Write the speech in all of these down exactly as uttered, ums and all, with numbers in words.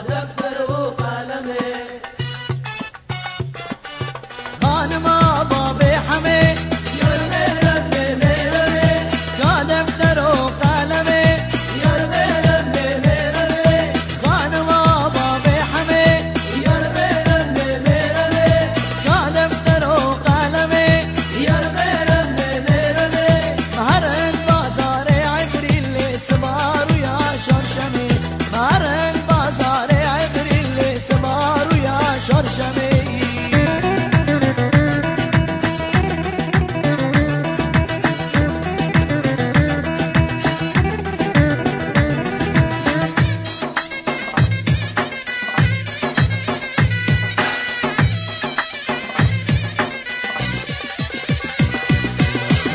Defter û qelemê. Xanima babê Hemê. Yar mêremê, mêremê. Ka defter û qelemê. Yar mêremê, mêremê. Xanima babê Hemê. Yar mêremê, mêremê. Ka defter û qelemê. Yar mêremê, mêremê. Herin bazarê Efrînê, siba rûya şarşemê. Herin bazarê Efrînê, siba rûya şarşemê.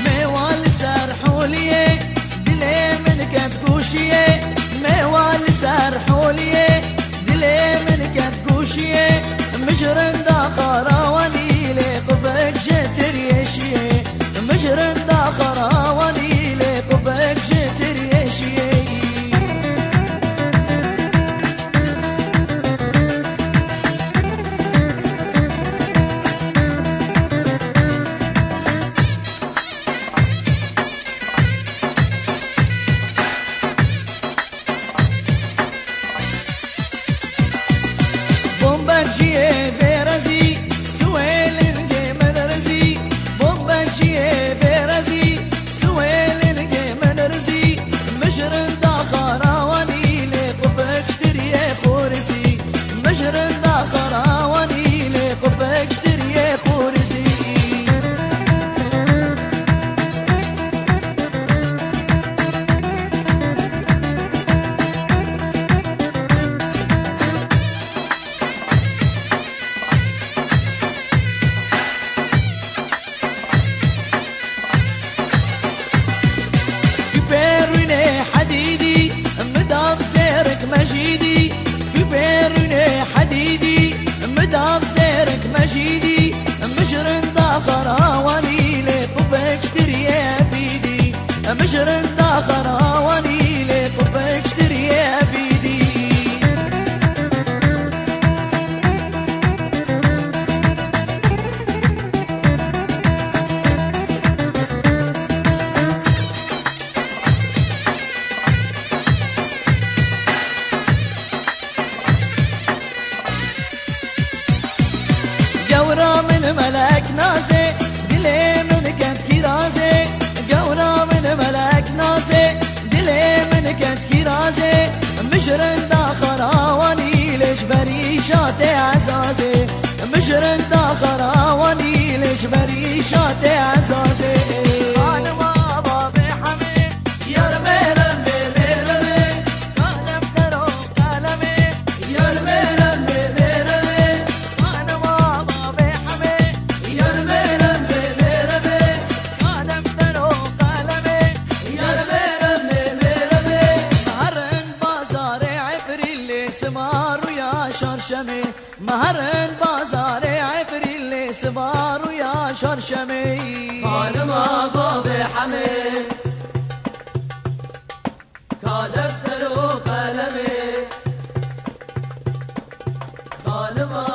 Mêwa li ser holiyê, dilê min ket goşiyê. Mêwa li ser holiyê, dilê min ket goşiyê. Mijrin daxa rawanî lê qufek ji tiriyê şiyê. Mijrin daxa rawanî lê qufek ji tiriyê şiyê. Bombek jiyê vêrezî, siwêlin gê min rizî. Bombek jiyê vêrezî, siwêlin gê min rizî. Mijrin daxa rawanî lê qufek ji tiriyê xûrizî. Mijrin daxa rawanî lê qufek ji tiriyê xûrizî. Küpê rûnê hedîdî, midav zêrik mejîdî. Küpê rûnê hedîdî, midav zêrik mejîdî. Mijrin daxa rawanî lê qufek ji tiriyê bîdî. Mijrin daxa rawanî lê qufek ji tiriyê bîdî. Gewra min melek nazê, dilê min ket kîrazê. Gewra min melek nazê, dilê min ket kîrazê. Mijrin daxa rawanî lê ji berî şatê ezazê. Mijrin daxa rawanî lê ji berî şatê ezazê. Xanima babê Hemê. Yar mêremê, mêremê. Ka defter û qelemê. Yar mêremê, mêremê. Xanima babê Hemê. Yar mêremê, mêremê. Ka defter û qelemê. Yar mêremê, mêremê. Herin bazarê Efrînê, siba rûya şarşemê. Me herin bazarê Efrînê, siba rûya şarşemê. Xanima babê Hemê. Ka defter û qelemê. Xanima